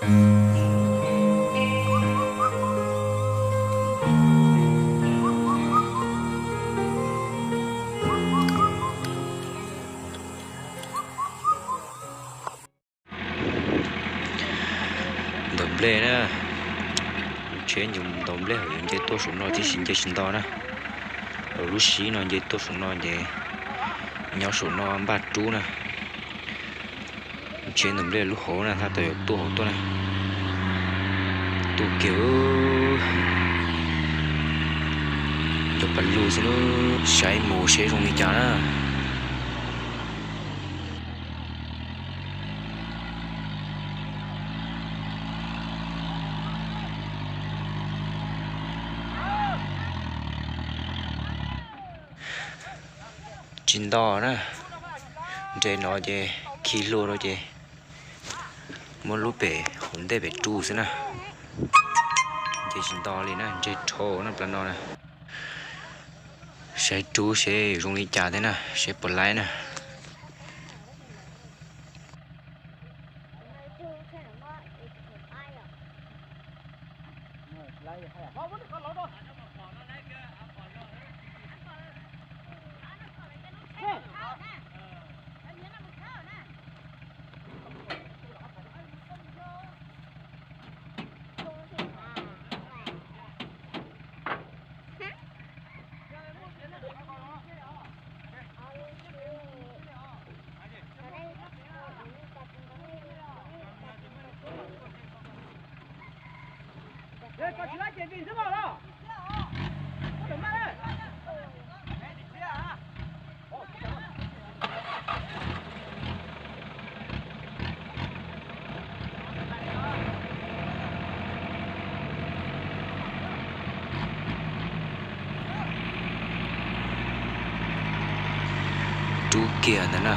Ntaus nplej na, tsheb ntaus nplej hauv yuav nce tuaj saum no tib si nce tsis nto na. Lub sib no nce tuaj saum no ces nyob saum no npaj rub na. Tsheb ntaus nplej lub hauv na, tab tom yuav tuaj hauv tuaj na. Tuaj kiag, cov pas lug xwb na, saib mus seb zoo li cas na. Tsis nto na, nres no ces khi hlua rau ces muab lub pem hauv ntej pem rub xwb na. Ces tsis nto li na, nres dhau na plab no na. Saib rub seb zoo li cas thiab na, seb puas laib na. Rub kiag ntawd na,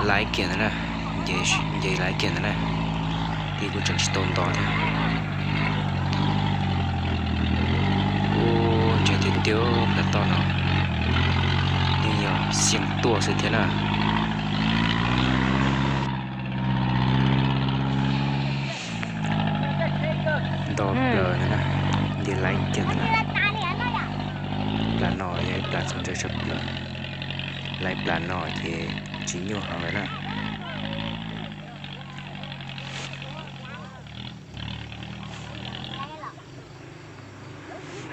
laib kiag ntawd na, nce laib kiag ntawd na, tib kuj tseem tsis tau nto thiab. Ub, ntse tiag tiag plaws toj no, yeej yog xyeem tuaj xwb thiab na. Nto plaws ntawd na, nce laib kiag ntawd na. Plas no yog ib plas txaus ntshai tshaj plaws, laib plas no ces tsis nyuaj heev lawm na.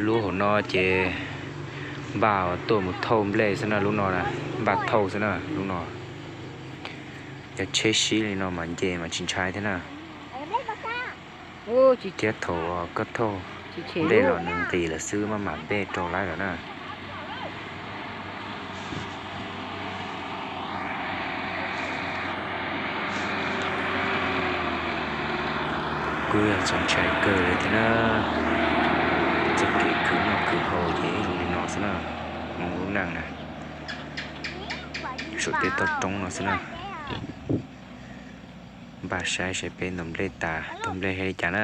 Lub hauv no ces npaj tuaj mus thauj nplej xwb na, lub no na, npaj thauj xwb na lub no. Yog tsheb sib li no mas nce mas tsis ntshai thiab na. Thiab thaum koj thauj nplej los nws nqis lawm xwb maj mam npej rau laib lawm na. Kuj yog txaus ntshai kawg li thiab na. Txoj kev khwv noj khwv haus ces zoo li no xwb na. Hmoob lub neej na, saum tej toj roob no xwb na. Npaj saib saib peb ntaus nplej tas tus nplej hais li cas na.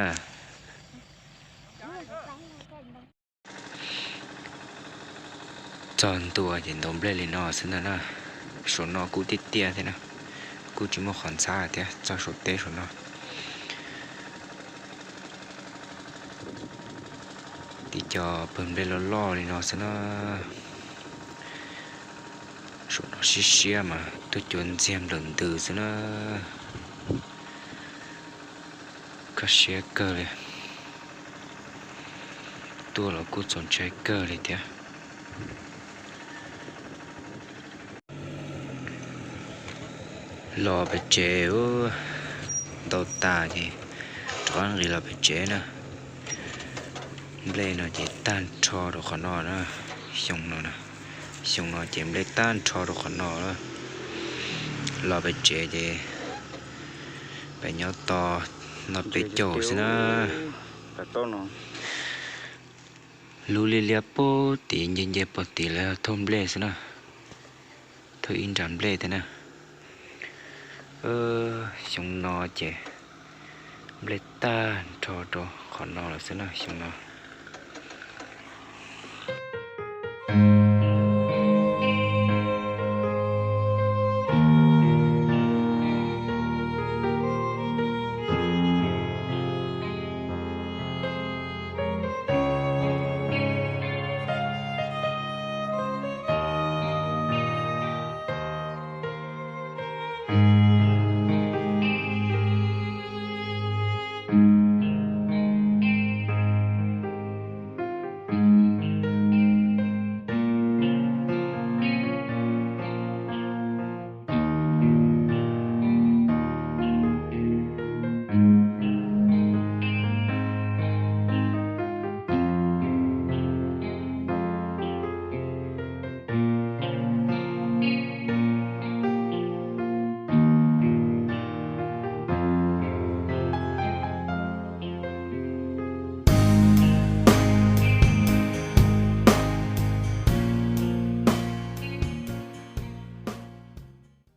Txog ntua ces ntaus nplej li no xwb ntag na. Saum no kub tiag tiag thiab na, kuj tsis muaj qhov ntxhab thiab txog saum teb saum no. Tib co pawg nplej loj loj li no xwb na. Saum no siab siab mas tuaj cuav ntxiag nplawm ntws xwb na. Kaj siab kawg li. Tuaj los kuj txaus ntshai kawg li thiab. Los pem tsev, ntaus tas ces rov qab nqis los pem tsev na. Nplej no ces tag nrho rau qhov no na. Xyoo no, xyoo no ces nplej tag nrho rau qhov no. Los pem tsev ces pem nyob tos no peb caug xwb na. Lub liab liab pog tid nce nce pog tid lawv thauj nplej xwb na. Thauj ib nra nplej thiab na. Xyoo no ces nplej tag nrho rau qhov no lawm xwb na xyoo no.